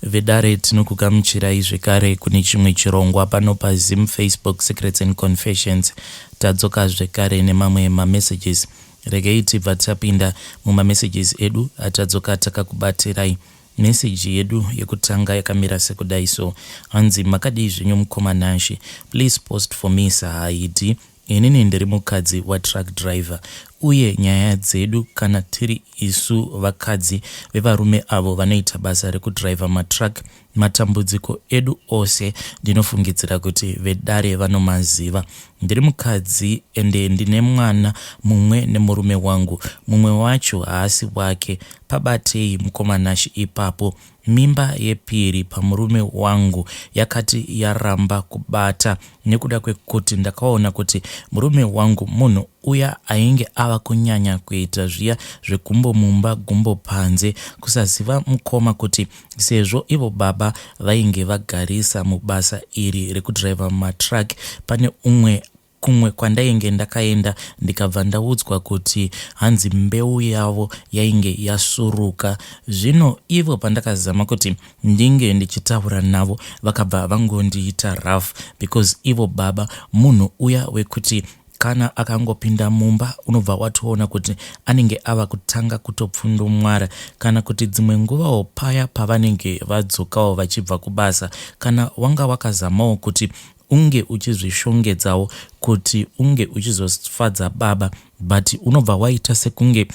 Vedare tinokugamuchirai zvekare kune chimwe chirongwa pano paZim Facebook Secrets and Confessions. Tadzoka zvekare nemamwe mamessages. Regei tibva tapinda mumamessages edu atadzoka takakubatirai. Message yedu yekutanga yakamira sekudai so. Hanzi makadii zvenyu mukoma Nashe. Please post for me saHaidi. Inini ndiri mukadzi watruck driver uye nyaya dzedu kana tiri isu vakadzi vevarume avo vanoita basa rekudriver matruck matambudziko edu ose ndinofungidzira kuti vedare vanomaziva. Ndiri mukadzi ende ndine mwana mumwe nemurume wangu, mumwe wacho haasi wake. Pabatei mukoma Nash ipapo. Mimba yepiri pamurume wangu yakati yaramba kubata nekuda kwekuti ndakaona kuti murume wangu munhu uya ainge ava kunyanya kuita zviya zvegumbo mumba gumbo panze. Kusaziva mukoma kuti sezvo ivo baba vainge vagarisa mubasa iri rekudriver matruck pane umwe Kumwe kwandainge ndakaenda ndikabva ndaudzwa kuti hanzi mbeu yavo yainge yasuruka. Zvino ivo pandakazama kuti ndinge ndichitaura navo vakabva vangondiita rough because ivo baba munhu uya wekuti kana akangopinda mumba unobva watoona kuti anenge ava kutanga kutopfundumwara kana kuti dzimwe nguvawo paya pavanenge vadzokawo vachibva kubasa kana wanga wakazamawo kuti unge uchizvishongedzawo kuti unge uchizofadza baba but unobva waita sekunge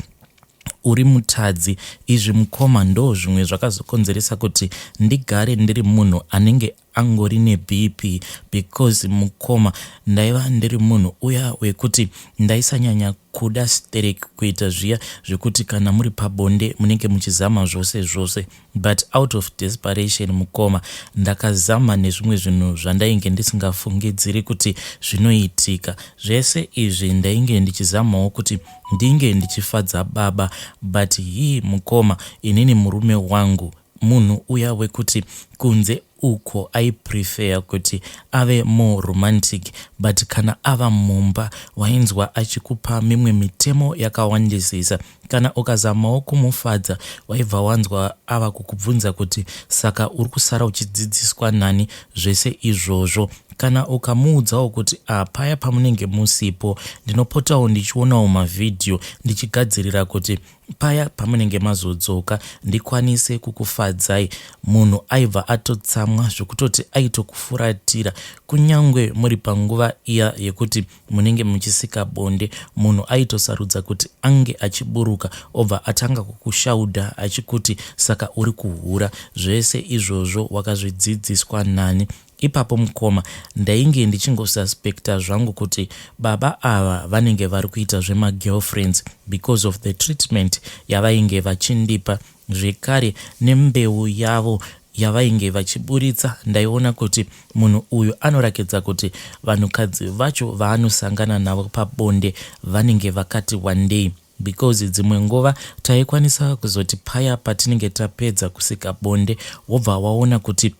uri mutadzi. Izvi mukoma ndo zvimwe zvakazokonzeresa kuti ndigare ndiri munhu anenge angori neBP because mukoma ndaiva ndiri munhu uya wekuti ndaisanyanya kuda sterek kuita zviya zvekuti kana muri pabonde munenge muchizama zvose zvose. But out of desperation mukoma ndakazama nezvimwe zvinhu zvandainge ndisingafungidziri kuti zvinoitika. Zvese izvi ndainge ndichizamawo kuti ndinge ndichifadza baba but hii mukoma inini murume wangu munhu uya wekuti kunze uko aiprefer kuti ave more romantic but kana ava mumba wainzwa achikupa mimwe mitemo yakawandisisa. Kana ukazamawo kumufadza waibva wanzwa ava kukubvunza kuti saka uri kusara uchidzidziswa nani zvese izvozvo. Kana ukamuudzawo kuti ah paya pamunenge musipo ndinopotawo ndichionawo mavhidhiyo ndichigadzirira kuti Paya pamunenge mazodzoka ndikwanise kukufadzai. Munhu aibva atotsamwa zvekutoti aitokufuratira kunyangwe muri panguva iya yekuti munenge muchisika bonde. Munhu aitosarudza kuti ange achiburuka obva atanga kukushaudha achikuti saka uri kuhura. Zvese izvozvo wakazvidzidziswa nani? Ipapo mukoma ndainge ndichingosuspecta zvangu kuti baba ava vanenge vari kuita zvemagirlfriends because of the treatment yavainge vachindipa zvekare nembeu yavo yavainge vachiburitsa ndaiona kuti munhu uyu anorakidza kuti vanhukadzi vacho vaanosangana navo pabonde vanenge vakati wandei because dzimwe nguva taikwanisa kuzoti paya patinenge tapedza kusika bonde wobva waona kuti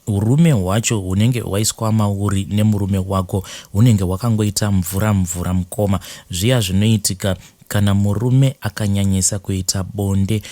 Urume hwacho hunenge hwaiswa mauri nemurume wako hunenge hwakangoita mvura mvura mukoma. Zviya zvinoitika kana murume akanyanyisa kuita bonde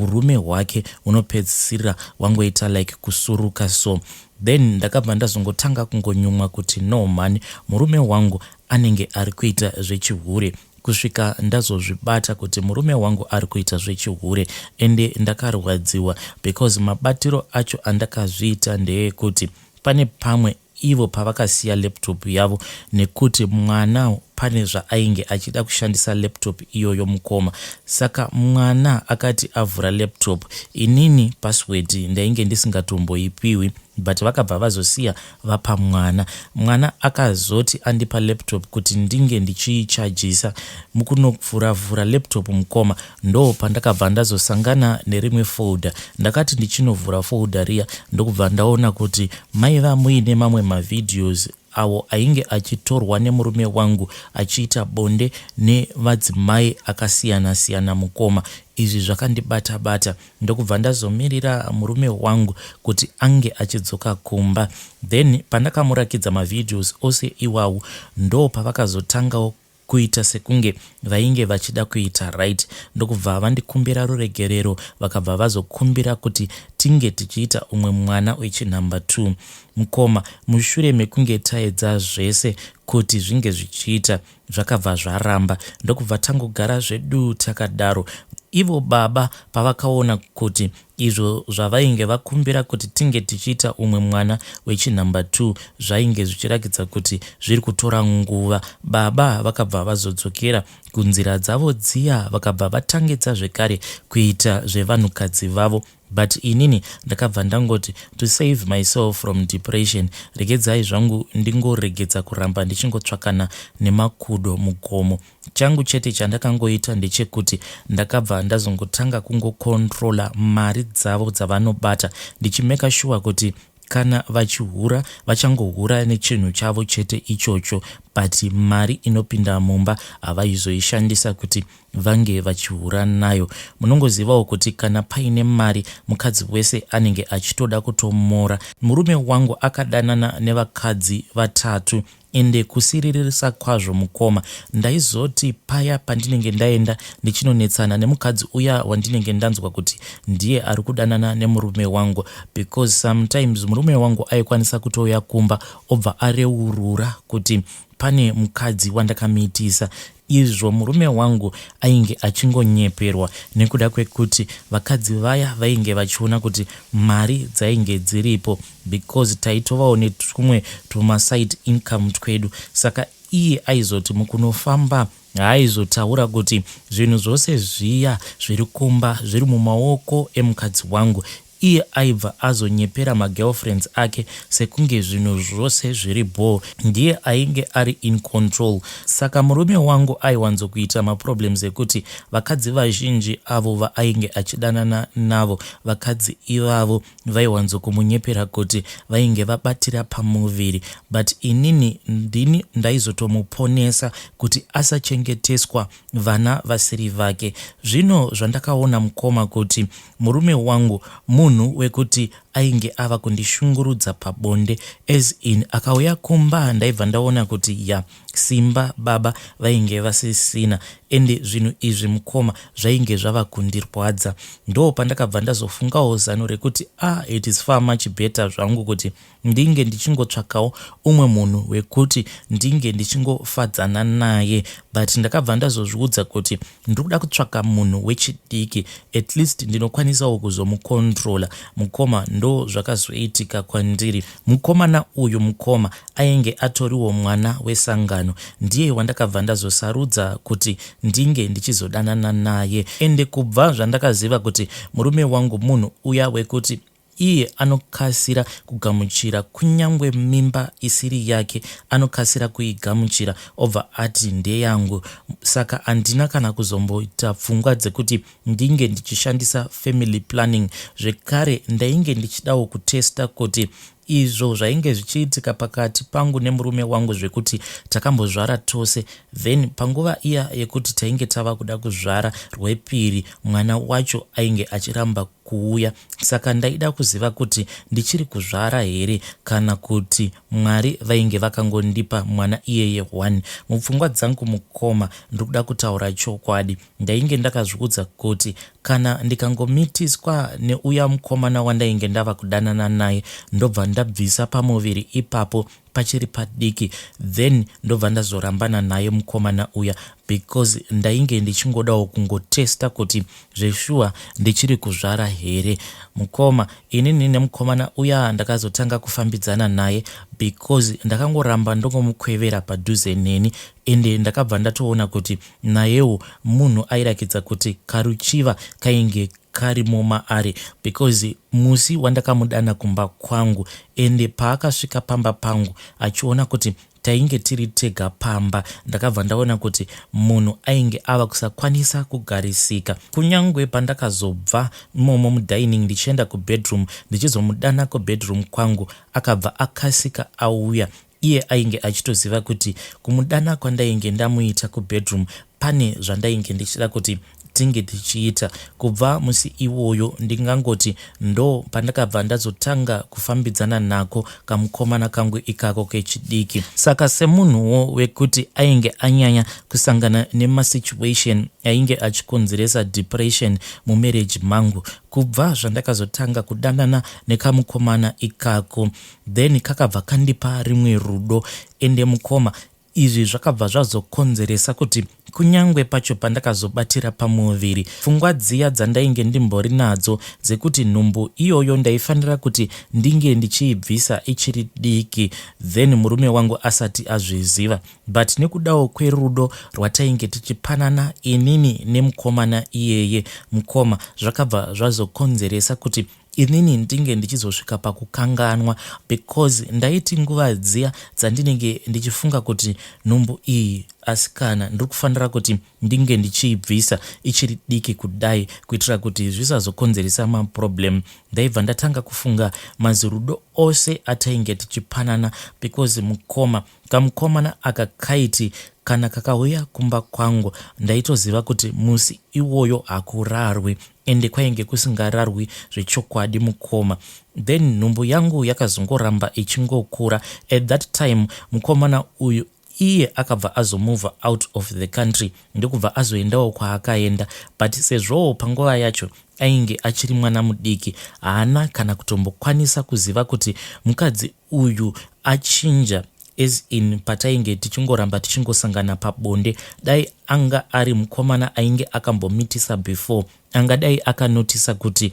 urume hwake hunopedzisira hwangoita like kusuruka so. Then ndakabva ndazongotanga kungonyumwa kuti no mhani murume wangu anenge arikuita zvechihure. Kusvika ndazozvibata kuti murume wangu ari kuita zvechihure ende ndakarwadziwa because mabatiro acho andakazviita ndeekuti pane pamwe ivo pavakasiya laptop yavo nekuti mwana pane zvaainge achida kushandisa laptop iyoyo mukoma saka mwana akati avhura laptop inini password ndainge ndisingatomboipiwi but vakabva vazosiya vapa mwana. Mwana akazoti andipa laptop kuti ndinge ndichiichajisa. Mukunovhura vhura laptop mukoma ndoo pandakabva ndazosangana nerimwe folder. Ndakati ndichinovhura folder riya ndokubva ndaona kuti maiva muine mamwe mavideos awo ainge achitorwa nemurume wangu achiita bonde nevadzimai akasiyana siyana mukoma. Izvi zvakandibata bata ndokubva ndazomirira murume wangu kuti ange achidzoka kumba. Then pandakamurakidza mavideos ose iwawo ndopavakazotangawo. kuita sekunge vainge vachida kuita right ndokubva vandikumbira ruregerero vakabva vazokumbira kuti tinge tichiita umwe mwana wechinumber 2 mukoma mushure mekunge taedza zvese kuti zvinge zvichiita zvakabva zvaramba ndokubva tangogara zvedu takadaro ivo baba pavakaona kuti izvo zvavainge vakumbira kuti tinge tichiita umwe mwana wechinumber 2 zvainge zvichirakidza kuti zviri kutora nguva baba vakabva vazodzokera kunzira dzavo dziya vakabva vatangidza zvekare kuita zvevanhukadzi vavo but inini ndakabva ndangoti to save myself from depression regedzai zvangu ndingoregedza kuramba ndichingotsvakana nemakudo mugomo changu chete chandakangoita ndechekuti ndakabva ndazongotanga kungocontrola mari dzavo dzavanobata ndichimeka sure kuti kana vachihura vachangohura nechinhu chavo chete ichocho but mari inopinda mumba havaizoishandisa kuti vange vachihura nayo munongozivawo kuti kana paine mari mukadzi wese anenge achitoda kutomora murume wangu akadanana nevakadzi vatatu ende kusiririsa kwazvo mukoma ndaizoti paya pandinenge ndaenda ndichinonetsana nemukadzi uya wandinenge ndanzwa kuti ndiye ari kudanana nemurume wangu because sometimes murume wangu aikwanisa kutouya kumba obva areurura kuti pane mukadzi wandakamitisa izvo murume wangu ainge achingonyeperwa nekuda kwekuti vakadzi vaya vainge vachiona kuti mari dzainge dziripo because taitovawo netumwe tumaside income twedu saka iye aizoti mukunofamba haaizotaura kuti zvinhu zvose zviya zviri kumba zviri mumaoko emukadzi wangu iye aibva azonyepera magirlfriends ake sekunge zvinhu zvose zviri bho ndiye ainge ari in control saka murume wangu aiwanzokuita maproblems ekuti vakadzi vazhinji avo vaainge achidanana navo vakadzi ivavo vaiwanzokumunyepera kuti vainge vabatira pamuviri but inini ndini ndaizotomuponesa kuti asachengeteswa vana vasiri vake zvino zvandakaona mukoma kuti murume wangu munhu wekuti ainge ava kundishungurudza pabonde as in akauya kumba ndaibva ndaona kuti ya simba baba vainge vasisina ende zvinhu izvi mukoma zvainge zvava kundirwadza ndo pandakabva ndazofungawo zano rekuti ah it is far much better zvangu kuti ndinge ndichingotsvakawo umwe munhu wekuti ndinge ndichingofadzana naye but ndakabva ndazozviudza kuti ndiri kuda kutsvaka munhu wechidiki at least ndinokwanisawo kuzomucontrola mukoma ndo zvakazoitika kwandiri mukomana uyu mukoma ainge atoriwo mwana wesangano ndiye wandakabva ndazosarudza kuti ndinge ndichizodanana naye ende kubva zvandakaziva kuti murume wangu munhu uya wekuti iye anokasira kugamuchira kunyange mimba isiri yake anokasira kuigamuchira obva ati ndeyangu saka handina kana kuzomboita pfungwa dzekuti ndinge ndichishandisa family planning zvekare ndainge ndichidawo kutesta kuti izvo zvainge zvichiitika pakati pangu nemurume wangu zvekuti takambozvara tose then panguva iya yekuti tainge tava kuda kuzvara rwepiri mwana wacho ainge achiramba kuuya saka ndaida kuziva kuti ndichiri kuzvara here kana kuti mwari vainge vakangondipa mwana iyeye 1 mupfungwa dzangu mukoma ndiri kuda kutaura chokwadi ndainge ndakazviudza kuti kana ndikangomitiswa neuya mukomana wandainge ndava kudanana naye ndobva ndabvisa pamuviri ipapo pachiri padiki then ndobva ndazorambana naye mukomana uya because ndainge ndichingodawo kungotesta kuti zveshuwa ndichiri kuzvara here mukoma inini nemukomana uya ndakazotanga kufambidzana naye because ndakangoramba ndongomukwevera padhuze neni ende ndakabva ndatoona kuti nayewo munhu airakidza kuti karuchiva kainge karimo maari because musi wandakamudana kumba kwangu ende paakasvika pamba pangu achiona kuti tainge tiri tega pamba ndakabva ndaona kuti munhu ainge ava kusakwanisa kugarisika kunyange pandakazobva imomo mudining ndichienda kubedroom ndichizomudana kubedroom kwangu akabva akasika auya iye ainge achitoziva kuti kumudana kwandainge ndamuita kubedroom pane zvandainge ndichida kuti tinge tichiita. Kubva musi iwoyo ndingangoti ndo pandakabva ndazotanga kufambidzana nako kamukomana kangu ikako kechidiki. Saka semunhuwo wekuti ainge anyanya kusangana nemasituation ainge achikonzeresa depression mumarriage mangu, kubva zvandakazotanga kudanana nekamukomana ikako, then kakabva kandipa rimwe rudo. Ende mukoma, izvi zvakabva zvazokonzeresa kuti kunyange pacho pandakazobatira pamuviri, pfungwa dziya dzandainge ndimbori nadzo dzekuti nhumbu iyoyo ndaifanira kuti ndinge ndichiibvisa ichiri diki, then murume wangu asati azviziva, but nekudawo kwerudo rwatainge tichipanana inini nemukomana iyeye, mukoma, zvakabva zvazokonzeresa kuti inini ndinge ndichizosvika pakukanganwa, because ndaiti nguva dziya dzandinenge ndichifunga kuti nhumbu iyi, asikana, ndiri kufanira kuti ndinge ndichiibvisa ichiri diki kudai kuitira kuti zvisazokonzeresa maproblem, ndaibva ndatanga kufunga mazirudo ose atainge tichipanana, because mukoma, kamukomana aka kaiti kana kakauya kumba kwangu, ndaitoziva kuti musi iwoyo hakurarwi. Ende kwainge kusingararwi zvechokwadi, mukoma. Then nhumbu yangu yakazongoramba ichingokura. At that time mukomana uyu iye akabva azomove out of the country, ndokubva azoendawo kwaakaenda, but sezvowo panguva yacho ainge achiri mwana mudiki, haana kana kutombokwanisa kuziva kuti mukadzi uyu achinja, as in patainge tichingoramba tichingosangana pabonde. Dai anga ari mukomana ainge akambomitisa before, angadai akanotisa kuti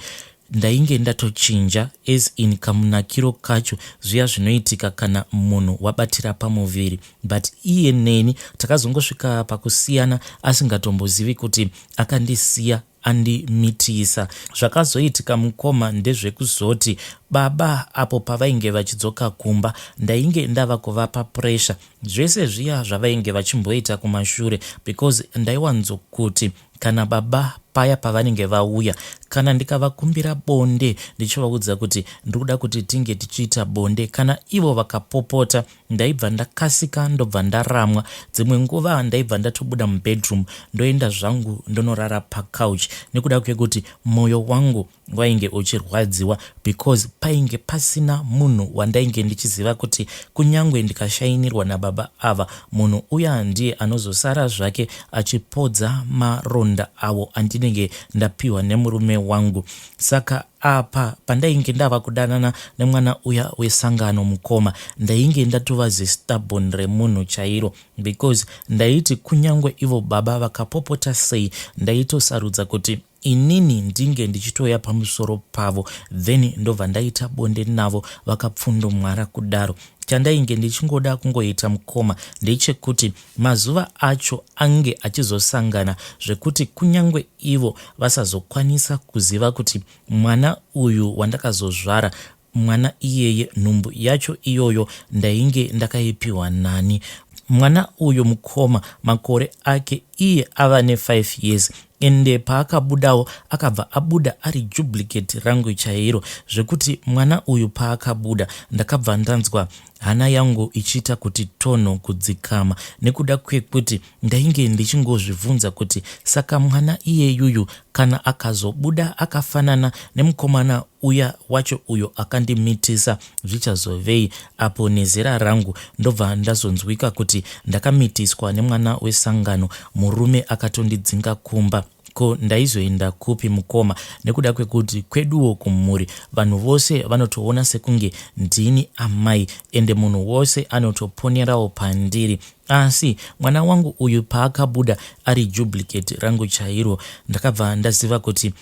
ndainge ndatochinja, as in kamunakiro kacho, zviya zvinoitika kana munhu wabatira pamuviri. But iye neni takazongosvika pakusiyana asingatombozivi kuti akandisiya andimitisa. Zvakazoitika, mukoma, ndezvekuzoti baba apo pavainge vachidzoka kumba, ndainge ndava kuvapa pressure, zvese zviya zvavainge vachimboita kumashure, because ndaiwanzokuti kana baba paya pavanenge vauya, kana ndikavakumbira bonde, ndichivaudza kuti ndiri kuda kuti tinge tichiita bonde, kana ivo vakapopota, ndaibva ndakasika ndobva ndaramwa. Dzimwe nguva ndaibva ndatobuda mubedroom, ndoenda zvangu ndonorara pacouch, nekuda kwekuti mwoyo wangu wainge uchirwadziwa, because painge pasina munhu wandainge ndichiziva kuti kunyange ndikashayinirwa nababa ava, munhu uya ndiye anozosara zvake achipodza maronda avo andinenge ndapiwa nemurume wangu. Saka apa pandainge ndava kudanana nemwana uya wesangano, mukoma, ndainge ndatova zestubborn remunhu chairo, because ndaiti kunyange ivo baba vakapopota sei, ndaitosarudza kuti inini ndinge ndichitoya pamusoro pavo, then ndobva ndaita bonde navo vakapfundumwara kudaro. Chandainge ndichingoda kungoita, mukoma, ndechekuti mazuva acho ange achizosangana zvekuti kunyange ivo vasazokwanisa kuziva kuti mwana uyu wandakazozvara, mwana iyeye, nhumbu yacho iyoyo ndainge ndakaipiwa nani. Mwana uyu, mukoma, makore ake iye ava ne5 years, ende paakabudawo akabva abuda ari duplicate rangu chairo, zvekuti mwana uyu paakabuda ndakabva ndanzwa hana yangu ichiita kuti tonho kudzikama, nekuda kwekuti ndainge ndichingozvibvunza kuti saka mwana iyeyuyu kana akazobuda akafanana nemukomana uya wacho uyo akandimitisa, zvichazovei apo nezera rangu ndobva ndazonzwika kuti ndakamitiswa nemwana wesangano, murume akatondidzinga kumba? Ko ndaizoenda kupi, mukoma, nekuda kwekuti kweduwo kumhuri vanhu vose vanotoona sekunge ndini amai, ende munhu wose anotoponerawo pandiri? Asi mwana wangu uyu paakabuda ari duplicate rangu chairo, ndakabva ndaziva kuti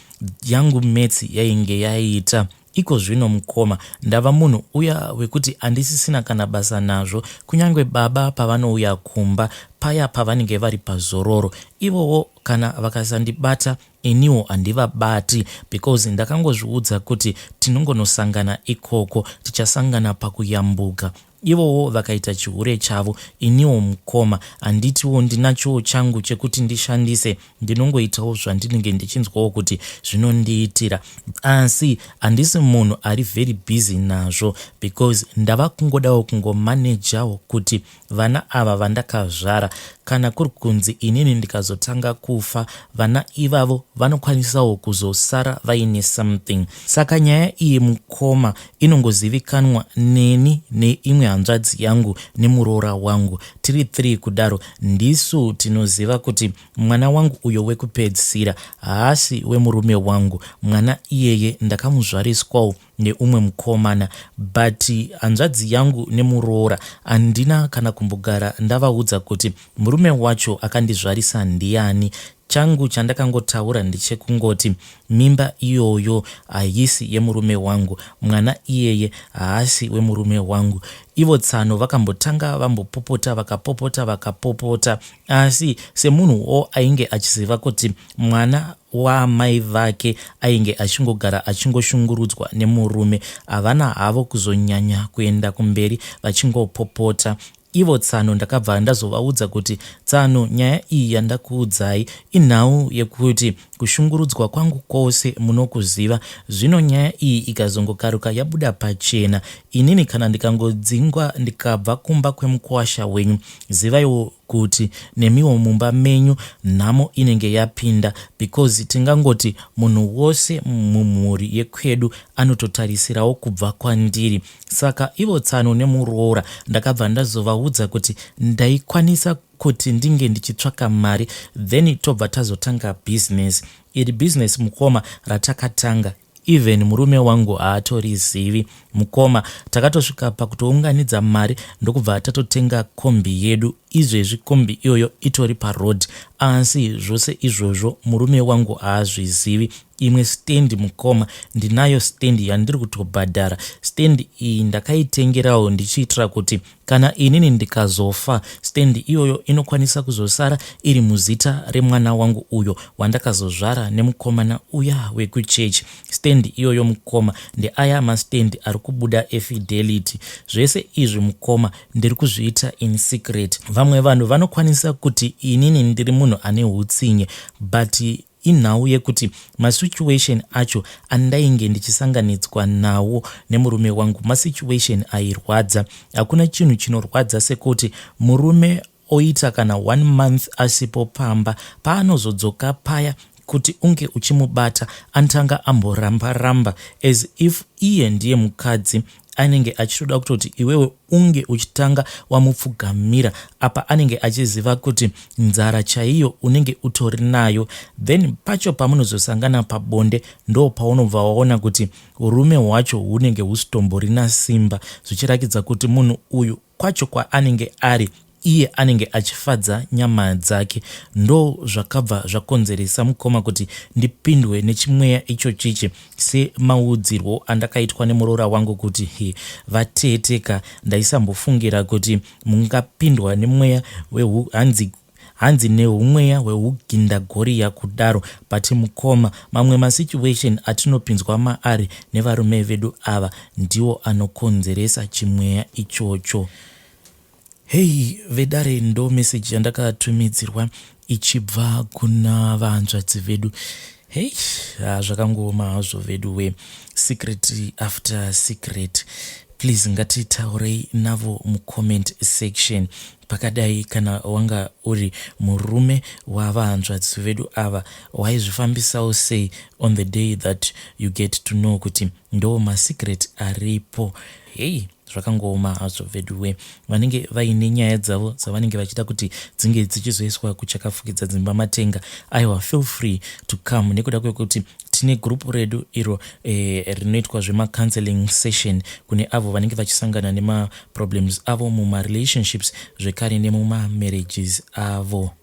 yangu metsi yainge yaita. Iko zvino, mukoma, ndava munhu uya wekuti handisisina kana basa nazvo. Kunyange baba pavanouya kumba paya pavanenge vari pazororo, ivowo kana vakasandibata, iniwo handivabati, because ndakangozviudza kuti tinongonosangana ikoko, tichasangana pakuyambuka. Ivowo vakaita chihure chavo, iniwo, mukoma, handitiwo ndinachowo changu chekuti ndishandise. Ndinongoitawo zvandinenge ndichinzwawo kuti zvinondiitira, asi handisi munhu ari very busy nazvo, because ndava kungodawo kungomanejawo kuti vana ava vandakazvara. kuitira kana kuri kunzi inini ndikazotanga kufa vana ivavo vanokwanisawo kuzosara vaine something. Saka nyaya iyi mukoma inongozivikanwa neni neimwe hanzvadzi yangu nemuroora wangu tiri 3 kudaro ndisu tinoziva kuti mwana wangu uyo wekupedzisira haasi wemurume wangu. Mwana iyeye ndakamuzvariswawo neumwe mukomana but hanzvadzi yangu nemuroora handina kana kumbogara ndavaudza kuti murume wacho akandizvarisa ndiani. Changu chandakangotaura ndechekungoti mimba iyoyo haisi yemurume wangu, mwana iyeye haasi wemurume wangu. Ivo tsano vakambotanga vambopopota vakapopota vakapopota asi semunhuwo ainge achiziva kuti mwana waamai vake ainge achingogara achingoshungurudzwa nemurume havana havo kuzonyanya kuenda kumberi vachingopopota. Ivo tsano ndakabva ndazovaudza kuti tsano nyaya iyi yandakuudzai inhau yekuti kushungurudzwa kwangu kwose munokuziva zvino nyaya iyi ikazongokaruka yabuda pachena inini kana ndikangodzingwa ndikabva kumba kwemukuwasha wenyu zivaiwo kuti nemiwo mumba menyu nhamo inenge yapinda because tingangoti munhu wose mumhuri yekwedu anototarisirawo kubva kwandiri Saka ivo tsano nemuroora ndakabva ndazovaudza kuti ndaikwanisa kuti ndinge ndichitsvaka mari then tobva tazotanga business. Iri business mukoma ratakatanga even murume wangu haatorizivi. Mukoma takatosvika pakutounganidza mari ndokubva tatotenga kombi yedu. Izvezvi kombi iyoyo itori paroad asi zvose izvozvo murume wangu haazvizivi. Imwe stand mukoma ndinayo stand yandiri kutobhadhara. Stand iyi ndakaitengerawo ndichiitira kuti kana inini ndikazofa stand iyoyo inokwanisa kuzosara iri muzita remwana wangu uyo wandakazozvara nemukomana uya wekuchechi. Stand iyoyo mukoma ndeaya mastand ari kubuda eFidelity. Zvese izvi mukoma ndiri kuzviita in secret. Vamwe vanhu vanokwanisa kuti inini ndiri munhu ane hutsinye but inhau yekuti masituation acho andainge ndichisanganidzwa nawo nemurume wangu masituation airwadza. Hakuna chinhu chinorwadza sekuti murume oita kana one month asipo pamba paanozodzoka paya kuti unge uchimubata anotanga amboramba ramba as if iye ndiye mukadzi anenge achitoda kutoti iwewe unge uchitanga wamupfugamira apa anenge achiziva kuti nzara chaiyo unenge utori nayo then pacho pamunozosangana pabonde ndo paunobva waona kuti urume hwacho hunenge husitomborina simba zvichirakidza kuti munhu uyu kwacho kwaanenge ari iye anenge achifadza nyama dzake. Ndozvakabva zvakonzeresa mukoma kuti ndipindwe nechimweya ichochichi semaudzirwo andakaitwa nemuroora wangu kuti he vatete ka ndaisambofungira kuti mungapindwa nemweya wehanzi hanzi nehumweya hwehugindagoriya kudaro but mukoma mamwe masituation atinopinzwa maari nevarume vedu ava ndiwo anokonzeresa chimweya ichocho. Hey vedare ndo message yandakatumidzirwa ichibva kuna vahanzvadzi vedu. Hey zvakangooma hazvo vedu we secret after secret. Please ngatitaurei navo mucomment section pakadai kana wanga uri murume wavahanzvadzi vedu ava waizvifambisawo sei on the day that you get to know kuti ndo masecret aripo. Hey Zvakangooma hazvo veduwe. Vanenge vaine nyaya dzavo dzavanenge vachida kuti dzinge dzichizoiswa kuchakafukidza dzimba matenga. Aiwa feel free to come nekuda kwekuti tine group redu iro eh, rinoitwa zvemacounseling session kune avo vanenge vachisangana nemaproblems avo mumarelationships zvekare nemumamarriages avo.